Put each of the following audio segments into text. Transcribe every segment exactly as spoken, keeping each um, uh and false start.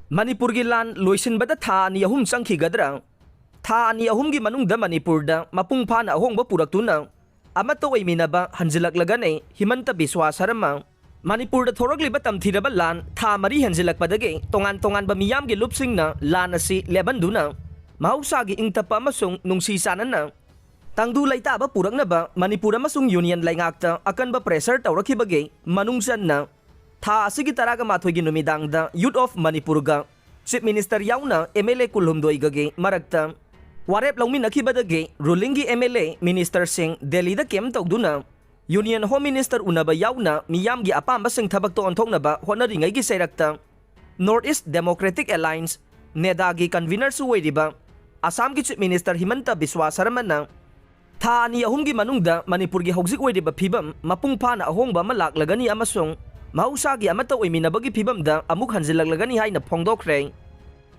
ꯃꯅꯤꯄꯨꯔꯒꯤ ꯂꯥꯟ ꯂꯣꯏꯁꯤꯟꯕꯗ ꯊꯥ ꯑꯅꯤ ꯑꯍꯨꯝ ꯆꯪꯈꯤꯒꯗ꯭ꯔꯥ? ꯊꯥ ꯑꯅꯤ ꯑꯍꯨꯝꯒꯤ ꯃꯅꯨꯡꯗ ꯃꯅꯤꯄꯨꯔꯗ ꯃꯄꯨꯡ ꯐꯥꯅ ꯑꯍꯣꯡꯕ ꯄꯨꯔꯛꯇꯨꯅ ꯑꯃꯠꯇ ꯑꯣꯏꯃꯤꯟꯅꯕ ꯍꯟꯖꯤꯜꯂꯛꯂꯒꯅꯤ ꯍꯤꯃꯟꯇ ꯕꯤꯁ꯭ꯋꯥ ꯁꯔꯃ꯫ ꯃꯅꯤꯄꯨꯔꯗ ꯊꯣꯔꯛꯂꯤꯕ ꯇꯝꯊꯤꯔꯕ ꯂꯥꯟ ꯊꯥ ꯃꯔꯤ ꯍꯦꯟꯖꯤꯜꯂꯛꯄꯗꯒꯤ ꯇꯣꯉꯥꯟ ꯇꯣꯉꯥꯟꯕ ꯃꯤꯌꯥꯝꯒꯤ ꯂꯨꯞꯁꯤꯡꯅ ꯂꯥꯟ ꯑꯁꯤ ꯂꯦꯞꯍꯟꯗꯨꯅ ꯃꯍꯧꯁꯥꯒꯤ ꯏꯪ ꯇꯞꯄ ꯑꯃꯁꯨꯡ ꯅꯨꯡꯁꯤ ꯆꯥꯟꯅꯅ ꯇꯪꯗꯨ ꯂꯩꯇꯥꯕ ꯄꯨꯔꯛꯅꯕ ꯃꯅꯤꯄꯨꯔ ꯑꯃꯁꯨꯡ ꯌꯨꯅꯤꯌꯟ ꯂꯩꯉꯥꯛꯇ ꯑꯀꯟꯕ pressure ꯇꯧꯔꯛꯈꯤꯕꯒꯤ ꯃꯅꯨꯡ ꯆꯟꯅ ꯊꯥ ꯑꯁꯤꯒꯤ ꯇꯔꯥꯒ ꯃꯥꯊꯣꯏꯒꯤ ꯅꯨꯃꯤꯗꯥꯡꯗ Youth of ꯃꯅꯤꯄꯨꯔꯒ Chief Minister ꯌꯥꯎꯅ M L A ꯀꯨꯟꯍꯨꯝꯗꯣꯏꯒꯒꯤ ꯃꯔꯛꯇ ꯋꯥꯔꯦꯞ ꯂꯧꯃꯤꯟꯅꯈꯤꯕꯗꯒꯤ rulingꯒꯤ M L A ministerꯁꯤꯡ ꯗꯦꯜꯂꯤꯗ camp ꯇꯧꯗꯨꯅ Union Home Minister ꯎꯅꯕ ꯌꯥꯎꯅ ꯃꯤꯌꯥꯝꯒꯤ ꯑꯄꯥꯝꯕꯁꯤꯡ ꯊꯕꯛꯇ ꯑꯣꯟꯊꯣꯛꯅꯕ ꯍꯣꯠꯅꯔꯤꯉꯩꯒꯤ ꯆꯩꯔꯛꯇ North East Democratic Alliance, ꯅꯦꯗꯥꯒꯤ convenerꯁꯨ ꯑꯣꯏꯔꯤꯕ ꯑꯁꯥꯝꯒꯤ Chief Minister ꯍꯤꯃꯟꯇ ꯕꯤꯁ꯭ꯋꯥ ꯁꯔꯃꯅ ꯊꯥ ꯑꯅꯤ ꯑꯍꯨꯝꯒꯤ ꯃꯅꯨꯡꯗ ꯃꯅꯤꯄꯨꯔꯒꯤ ꯍꯧꯖꯤꯛ ꯑꯣꯏꯔꯤꯕ ꯐꯤꯕꯝ ꯃꯄꯨꯡ ꯐꯥꯅ ꯑꯍꯣꯡꯕ ꯑꯃ ꯂꯥꯛꯂꯒꯅꯤ ꯑꯃꯁꯨꯡ ꯃꯍꯧꯁꯥꯒꯤ ꯑꯃꯠꯇ ꯑꯣꯏꯃꯤꯟꯅꯕꯒꯤ ꯐꯤꯕꯝꯗ ꯑꯃꯨꯛ ꯍꯟꯖꯤꯜꯂꯛꯂꯒꯅꯤ ꯍꯥꯏꯅ ꯐꯣꯡꯗꯣꯛꯈ꯭ꯔꯦ꯫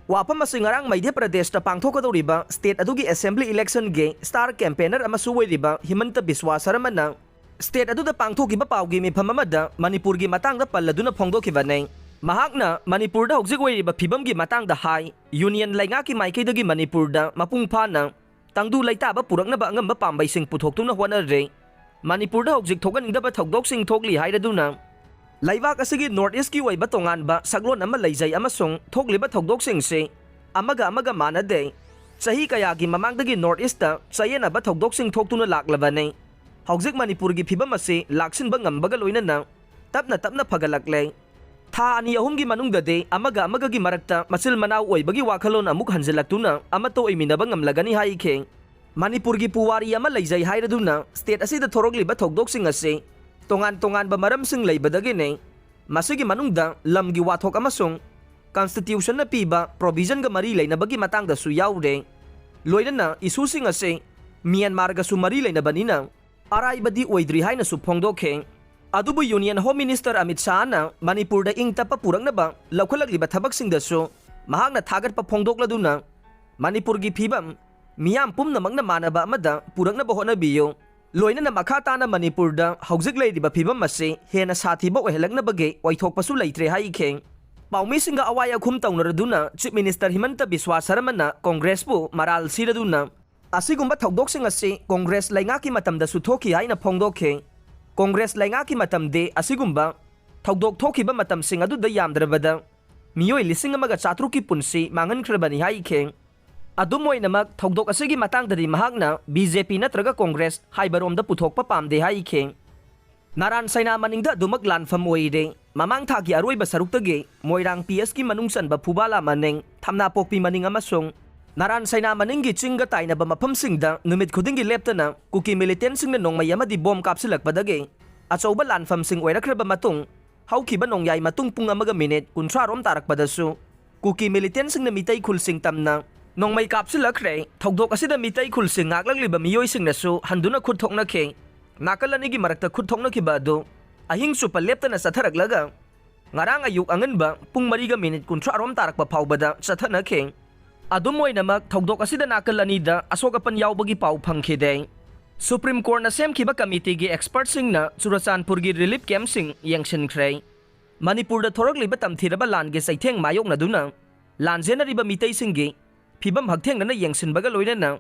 ꯋꯥꯐꯝ ꯑꯁꯤ ꯉꯔꯥꯡ ꯃꯙ꯭ꯌ ꯄ꯭ꯔꯗꯦꯁꯇ ꯄꯥꯡꯊꯣꯛꯀꯗꯧꯔꯤꯕ state ꯑꯗꯨꯒꯤ assembly electionꯒꯤ star campaigner ꯑꯃꯁꯨ ꯑꯣꯏꯔꯤꯕ ꯍꯤꯃꯟꯇ ꯕꯤꯁ꯭ꯋꯥ ꯁꯔꯃꯅ state ꯑꯗꯨꯗ ꯄꯥꯡꯊꯣꯛꯈꯤꯕ ꯄꯥꯎꯒꯤ ꯃꯤꯐꯝ ꯑꯃꯗ ꯃꯅꯤꯄꯨꯔꯒꯤ ꯃꯇꯥꯡꯗ ꯄꯜꯂꯗꯨꯅ ꯐꯣꯡꯗꯣꯛꯈꯤꯕꯅꯤ꯫ ꯃꯍꯥꯛꯅ ꯃꯅꯤꯄꯨꯔꯗ ꯍꯧꯖꯤꯛ ꯑꯣꯏꯔꯤꯕ ꯐꯤꯕꯝꯒꯤ ꯃꯇꯥꯡꯗ ꯍꯥꯏ, Union ꯂꯩꯉꯥꯛꯀꯤ ꯃꯥꯏꯀꯩꯗꯒꯤ ꯃꯅꯤꯄꯨꯔꯗ ꯃꯄꯨꯡ ꯐꯥꯅ ꯇꯪꯗꯨ ꯂꯩꯇꯥꯕ ꯄꯨꯔꯛꯅꯕ ꯑꯉꯝꯕ ꯄꯥꯝꯕꯩꯁꯤꯡ ꯄꯨꯊꯣꯛꯇꯨꯅ ꯍꯣꯠꯅꯔꯦ꯫ ꯃꯅꯤꯄꯨꯔꯗ ꯍꯧꯖꯤꯛ ꯊꯣꯛꯍꯟꯅꯤꯡꯗꯕ ꯊꯧꯗꯣꯛꯁꯤꯡ ꯊꯣꯛꯂꯤ ꯍꯥꯏꯔꯗꯨꯅ ꯂꯩꯕꯥꯛ ꯑꯁꯤꯒꯤ North Eastꯀꯤ ꯑꯣꯏꯕ ꯇꯣꯉꯥꯟꯕ ꯁꯛꯂꯣꯟ ꯑꯃ ꯂꯩꯖꯩ ꯑꯃꯁꯨꯡ ꯊꯣꯛꯂꯤꯕ ꯊꯧꯗꯣꯛꯁꯤꯡꯁꯤ ꯑꯃꯒ ꯑꯃꯒ ꯃꯥꯟꯅꯗꯦ꯫ ꯆꯍꯤ ꯀꯌꯥꯒꯤ ꯃꯃꯥꯡꯗꯒꯤ North Eastꯇ ꯆꯌꯦꯠꯅꯕ ꯊꯧꯗꯣꯛꯁꯤꯡ ꯊꯣꯛꯇꯨꯅ ꯂꯥꯛꯂꯕꯅꯤ꯫ ꯍꯧꯖꯤꯛ ꯃꯅꯤꯄꯨꯔꯒꯤ ꯐꯤꯕꯝ ꯑꯁꯤ ꯂꯥꯛꯁꯤꯟꯕ ꯉꯝꯕꯒ ꯂꯣꯏꯅꯅ ꯇꯞꯅ ꯇꯞꯅ ꯐꯒꯠꯂꯛꯂꯦ꯫ ꯊꯥ ꯑꯅꯤ ꯑꯍꯨꯝꯒꯤ ꯃꯅꯨꯡꯗꯗꯤ ꯑꯃꯒ ꯑꯃꯒꯒꯤ ꯃꯔꯛꯇ ꯃꯆꯤꯜ ꯃꯅꯥꯎ ꯑꯣꯏꯕꯒꯤ ꯋꯥꯈꯜꯂꯣꯟ ꯑꯃꯨꯛ ꯍꯟꯖꯤꯜꯂꯛꯇꯨꯅ ꯑꯃꯠꯇ ꯑꯣꯏꯃꯤꯟꯅꯕ ꯉꯝꯂꯒꯅꯤ ꯍꯥꯏꯈꯤ꯫ ꯃꯅꯤꯄꯨꯔꯒꯤ ꯄꯨꯋꯥꯔꯤ ꯑꯃ ꯂꯩꯖꯩ ꯍꯥꯏꯔꯗꯨꯅ state ꯑꯁꯤꯗ ꯊꯣꯔꯛꯂꯤꯕ ꯊꯧꯗꯣꯛꯁꯤꯡ ꯑꯁꯤ ꯇꯣꯉꯥꯟ ꯇꯣꯉꯥꯟꯕ ꯃꯔꯝꯁꯤꯡ ꯂꯩꯕꯗꯒꯤꯅꯤ꯫ ꯃꯁꯤꯒꯤ ꯃꯅꯨꯡꯗ ꯂꯝꯒꯤ ꯋꯥꯊꯣꯛ ꯑꯃꯁꯨꯡ constitutionꯅ ꯄꯤꯕ provisionꯒ ꯃꯔꯤ ꯂꯩꯅꯕꯒꯤ ꯃꯇꯥꯡꯗꯁꯨ ꯌꯥꯎꯔꯦ꯫ ꯂꯣꯏꯅꯅ issueꯁꯤꯡ ꯑꯁꯤ ꯃ꯭ꯌꯥꯟꯃꯥꯔꯒꯁꯨ ꯃꯔꯤ ꯂꯩꯅꯕꯅꯤꯅ ꯑꯔꯥꯏꯕꯗꯤ ꯑꯣꯏꯗ꯭ꯔꯤ ꯍꯥꯏꯅꯁꯨ ꯐꯣꯡꯗꯣꯛꯈꯤ꯫ ꯑꯗꯨꯕꯨ Union Home Minister ꯑꯃꯤꯠ ꯁꯥꯍꯅ ꯃꯅꯤꯄꯨꯔꯗ ꯏꯪ ꯇꯞꯄ ꯄꯨꯔꯛꯅꯕ ꯂꯧꯈꯠꯂꯛꯂꯤꯕ ꯊꯕꯛꯁꯤꯡꯗꯁꯨ ꯃꯍꯥꯛꯅ ꯊꯥꯒꯠꯄ ꯐꯣꯡꯗꯣꯛꯂꯗꯨꯅ ꯃꯅꯤꯄꯨꯔꯒꯤ ꯐꯤꯕꯝ ꯃꯤꯌꯥꯝ ꯄꯨꯝꯅꯃꯛꯅ ꯃꯥꯟꯅꯕ ꯑꯃꯗ ꯄꯨꯔꯛꯅꯕ ꯍꯣꯠꯅꯕꯤꯌꯨ꯫ ꯂꯣꯏꯅꯅ ꯃꯈꯥ ꯇꯥꯅ ꯃꯅꯤꯄꯨꯔꯗ ꯍꯧꯖꯤꯛ ꯂꯩꯔꯤꯕ ꯐꯤꯕꯝ ꯑꯁꯤ ꯍꯦꯟꯅ ꯁꯥꯊꯤꯕ ꯑꯣꯏꯍꯜꯂꯛꯅꯕꯒꯤ ꯑꯣꯏꯊꯣꯛꯄꯁꯨ ꯂꯩꯇ꯭ꯔꯦ ꯍꯥꯏꯈꯤ꯫ ꯄꯥꯎꯃꯤꯁꯤꯡꯒ ꯑꯋꯥꯏ ꯑꯈꯨꯝ ꯇꯧꯅꯔꯗꯨꯅ Chief Minister ꯍꯤꯃꯟꯇ ꯕꯤꯁ꯭ꯋꯥ ꯁꯔꯃꯅ ꯀꯣꯡꯒ꯭ꯔꯦꯁꯄꯨ ꯃꯔꯥꯜ ꯁꯤꯔꯗꯨꯅ ꯑꯁꯤꯒꯨꯝꯕ ꯊꯧꯗꯣꯛꯁꯤꯡ ꯑꯁꯤ ꯀꯣꯡꯒ꯭ꯔꯦꯁ ꯂꯩꯉꯥꯛꯀꯤ ꯃꯇꯝꯗꯁꯨ ꯊꯣꯛꯈꯤ ꯍꯥꯏꯅ ꯐꯣꯡꯗꯣꯛꯈꯤ꯫ ꯀꯣꯡꯒ꯭ꯔꯦꯁ ꯂꯩꯉꯥꯛꯀꯤ ꯃꯇꯝꯗꯤ ꯑꯁꯤꯒꯨꯝꯕ ꯊꯧꯗꯣꯛ ꯊꯣꯛꯈꯤꯕ ꯃꯇꯝꯁꯤꯡ ꯑꯗꯨꯗ ꯌꯥꯝꯗ꯭ꯔꯕꯗ ꯃꯤꯑꯣꯏ ꯂꯤꯁꯤꯡ ꯑꯃꯒ ꯆꯥꯇ꯭ꯔꯨꯛꯀꯤ ꯄꯨꯟꯁꯤ ꯃꯥꯡꯍꯟꯈ꯭ꯔꯕꯅꯤ ꯍꯥꯏꯈꯤ꯫ ꯑꯗꯨꯝ ꯑꯣꯏꯅꯃꯛ, ꯊꯧꯗꯣꯛ ꯑꯁꯤꯒꯤ ꯃꯇꯥꯡꯗꯗꯤ ꯃꯍꯥꯛꯅ ꯕꯤ ꯖꯦ ꯄꯤ ꯅꯠꯇ꯭ꯔꯒ ꯀꯣꯡꯒ꯭ꯔꯦꯁ ꯍꯥꯏꯕꯔꯣꯝꯗ ꯄꯨꯊꯣꯛꯄ ꯄꯥꯝꯗꯦ ꯍꯥꯏꯈꯤ꯫ ꯅꯥꯔꯥꯟ ꯁꯥꯏꯅꯥ ꯃꯅꯤꯡꯗ ꯑꯗꯨꯃꯛ ꯂꯥꯟꯐꯝ ꯑꯣꯏꯔꯦ꯫ ꯃꯃꯥꯡ ꯊꯥꯒꯤ ꯑꯔꯣꯏꯕ ꯁꯔꯨꯛꯇꯒꯤ ꯃꯣꯏꯔꯥꯡ ꯄꯤ ꯑꯦꯁꯀꯤ ꯃꯅꯨꯡ ꯆꯟꯕ ꯐꯨꯕꯥꯂꯥ ꯃꯅꯤꯡ, ꯊꯝꯅꯥꯄꯣꯛꯄꯤ ꯃꯅꯤꯡ ꯑꯃꯁꯨꯡ ꯅꯥꯔꯥꯟ ꯁꯥꯏꯅꯥ ꯃꯅꯤꯡꯒꯤ ꯆꯤꯡꯒ ꯇꯥꯏꯅꯕ ꯃꯐꯝꯁꯤꯡꯗ ꯅꯨꯃꯤꯠ ꯈꯨꯗꯤꯡꯒꯤ ꯂꯦꯞꯇꯅ ꯀꯨꯀꯤ ꯃꯤꯂꯤꯇꯦꯟꯁꯤꯡꯅ ꯅꯣꯡꯃꯩ ꯑꯃꯗꯤ ꯕꯣꯝ ꯀꯥꯞꯁꯤꯜꯂꯛꯄꯗꯒꯤ ꯑꯆꯧꯕ ꯂꯥꯟꯐꯝꯁꯤꯡ ꯑꯣꯏꯔꯛꯈ꯭ꯔꯕ ꯃꯇꯨꯡ, ꯍꯧꯈꯤꯕ ꯅꯣꯡꯌꯥꯏ ꯃꯇꯨꯡ ꯄꯨꯡ ꯑꯃꯒ ꯃꯤꯅꯤꯠ ꯀꯨꯟꯊ꯭ꯔꯥ ꯔꯣꯝ ꯇꯥꯔꯛꯄꯗꯁꯨ ꯀꯨꯀꯤ ꯃꯤꯂꯤꯇꯦꯟꯁꯤꯡꯅ ꯃꯤꯇꯩ ꯈꯨꯜꯁꯤꯡ ꯇꯝꯅ ꯅꯣꯡꯃꯩ ꯀꯥꯞꯁꯤꯜꯂꯛꯈ꯭ꯔꯦ꯫ ꯊꯧꯗꯣꯛ ꯑꯁꯤꯗ ꯃꯤꯇꯩ ꯈꯨꯜꯁꯤꯡ ꯉꯥꯛꯂꯛꯂꯤꯕ ꯃꯤꯑꯣꯏꯁꯤꯡꯅꯁꯨ ꯍꯟꯗꯨꯅ ꯈꯨꯠ ꯊꯣꯛꯅꯈꯤ꯫ ꯅꯥꯀꯜ ꯑꯅꯤꯒꯤ ꯃꯔꯛꯇ ꯈꯨꯠ ꯊꯣꯛꯅꯈꯤꯕ ꯑꯗꯨ ꯑꯍꯤꯡ ꯆꯨꯞꯄ ꯂꯦꯞꯇꯅ ꯆꯠꯊꯔꯛꯂꯒ ꯉꯔꯥꯡ ꯑꯌꯨꯛ ꯑꯉꯟꯕ ꯄꯨꯡ ꯃꯔꯤꯒ ꯃꯤꯅꯤꯠ ꯀꯨꯟꯊ꯭ꯔꯥ ꯔꯣꯝ ꯇꯥꯔꯛꯄ ꯐꯥꯎꯕꯗ ꯆꯠꯊꯅꯈꯤ꯫ ꯑꯗꯨꯝ ꯑꯣꯏꯅꯃꯛ, ꯊꯧꯗꯣꯛ ꯑꯁꯤꯗ ꯅꯥꯀꯜ ꯑꯅꯤꯗ ꯑꯁꯣꯛ ꯑꯄꯟ ꯌꯥꯎꯕꯒꯤ ꯄꯥꯎ ꯐꯪꯈꯤꯗꯦ꯫ ꯁꯨꯄ꯭ꯔꯤꯝ ꯀꯣꯔꯠꯅ ꯁꯦꯝꯈꯤꯕ ꯀꯃꯤꯇꯤꯒꯤ ꯑꯦꯛꯁꯄꯔꯠꯁꯤꯡꯅ ꯆꯨꯔꯆꯥꯟꯄꯨꯔꯒꯤ ꯔꯤꯂꯤꯐ ꯀꯦꯝꯞꯁꯤꯡ ꯌꯦꯡꯁꯤꯟꯈ꯭ꯔꯦ꯫ ꯃꯅꯤꯄꯨꯔꯗ ꯊꯣꯔꯛꯂꯤꯕ ꯇꯝꯊꯤꯔꯕ ꯂꯥꯟꯒꯤ ꯆꯩꯊꯦꯡ ꯃꯥꯌꯣꯛꯅꯗꯨꯅ ꯂꯥꯟꯖꯦꯟꯅꯔꯤꯕ ꯃꯤꯇꯩꯁꯤꯡꯒꯤ ꯐꯤꯕꯝ ꯍꯛꯊꯦꯡꯅꯅ ꯌꯦꯡꯁꯤꯟꯕꯒ ꯂꯣꯏꯅꯅ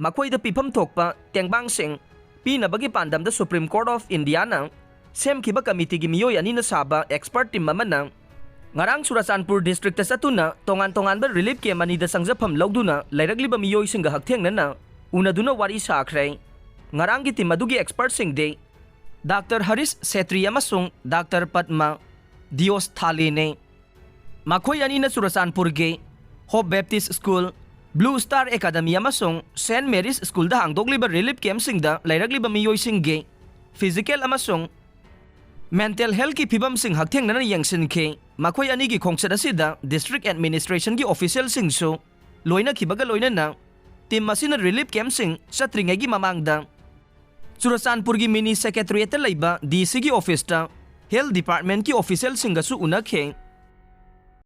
ꯃꯈꯣꯏꯗ ꯄꯤꯐꯝ ꯊꯣꯛꯄ ꯇꯦꯡꯕꯥꯡꯁꯤꯡ ꯄꯤꯅꯕꯒꯤ ꯄꯥꯟꯗꯝꯗ Supreme Court of Indiaꯅ ꯁꯦꯝꯈꯤꯕ ꯀꯃꯤꯇꯤꯒꯤ ꯃꯤꯑꯣꯏ ꯑꯅꯤꯅ ꯁꯥꯕ ꯑꯦꯛꯁꯄꯔꯠ ꯇꯤꯝ ꯑꯃꯅ ꯉꯔꯥꯡ ꯆꯨꯔꯆꯥꯟꯄꯨꯔ ꯗꯤꯁꯇ꯭ꯔꯤꯛꯇ ꯆꯠꯇꯨꯅ ꯇꯣꯉꯥꯟ ꯇꯣꯉꯥꯟꯕ ꯔꯤꯂꯤꯐ ꯀꯦꯝꯞ ꯑꯅꯤꯗ ꯆꯪꯖꯐꯝ ꯂꯧꯗꯨꯅ ꯂꯩꯔꯛꯂꯤꯕ ꯃꯤꯑꯣꯏꯁꯤꯡꯒ ꯍꯛꯊꯦꯡꯅꯅ ꯎꯅꯗꯨꯅ ꯋꯥꯔꯤ ꯁꯥꯈ꯭ꯔꯦ꯫ ꯉꯔꯥꯡꯒꯤ ꯇꯤꯝ ꯑꯗꯨꯒꯤ ꯑꯦꯛꯁꯄꯔꯠꯁꯤꯡꯗꯤ ꯗꯥꯛꯇꯔ ꯍꯔꯤꯁ ꯁꯦꯇ꯭ꯔꯤ ꯑꯃꯁꯨꯡ ꯗꯥꯛꯇꯔ ꯄꯗꯃ ꯗꯤꯌꯣꯁ ꯊꯥꯂꯦꯅꯤ꯫ ꯃꯈꯣꯏ ꯑꯅꯤꯅ ꯆꯨꯔꯆꯥꯟꯄꯨꯔꯒꯤ hope baptist school, blue star academy ꯑꯃꯁꯨꯡ ꯁꯦꯟꯠ ꯃꯦꯔꯤꯁ ꯁ꯭ꯀꯨꯜꯗ ꯍꯥꯡꯗꯣꯛꯂꯤꯕ ꯔꯤꯂꯤꯐ ꯀꯦꯝꯞꯁꯤꯡꯗ ꯂꯩꯔꯛꯂꯤꯕ ꯃꯤꯑꯣꯏꯁꯤꯡꯒꯤ ꯐꯤꯖꯤꯀꯦꯜ ꯑꯃꯁꯨꯡ ꯃꯦꯟꯇꯦꯜ ꯍꯦꯜꯊꯀꯤ ꯐꯤꯕꯝꯁꯤꯡ ꯍꯛꯊꯦꯡꯅꯅ ꯌꯦꯡꯁꯤꯟꯈꯤ꯫ ꯃꯈꯣꯏ ꯑꯅꯤꯒꯤ ꯈꯣꯡꯆꯠ ꯑꯁꯤꯗ ꯗꯤꯁꯇ꯭ꯔꯤꯛ ꯑꯦꯗꯃꯤꯅꯤꯁꯇ꯭ꯔꯦꯁꯟꯒꯤ ꯑꯣꯐꯤꯁꯤꯌꯦꯜꯁꯤꯡꯁꯨ ꯂꯣꯏꯅꯈꯤꯕꯒ ꯂꯣꯏꯅꯅ ꯇꯤꯝ ꯑꯁꯤꯅ ꯔꯤꯂꯤꯐ ꯀꯦꯝꯞꯁꯤꯡ ꯆꯠꯇ꯭ꯔꯤꯉꯩꯒꯤ ꯃꯃꯥꯡꯗ ꯆꯨꯔꯆꯥꯟꯄꯨꯔꯒꯤ ꯃꯤꯅꯤ ꯁꯦꯀ꯭ꯔꯦꯇꯔꯤꯌꯦꯠꯇ ꯂꯩꯕ ꯗꯤ ꯁꯤꯒꯤ ꯑꯣꯐꯤꯁꯇ ꯍꯦꯜꯊ ꯗꯤꯄꯥꯔꯠꯃꯦꯟꯠꯀꯤ ꯑꯣꯐꯤꯁꯤꯌꯦꯜꯁꯤꯡꯒꯁꯨ ꯎꯅꯈꯤ꯫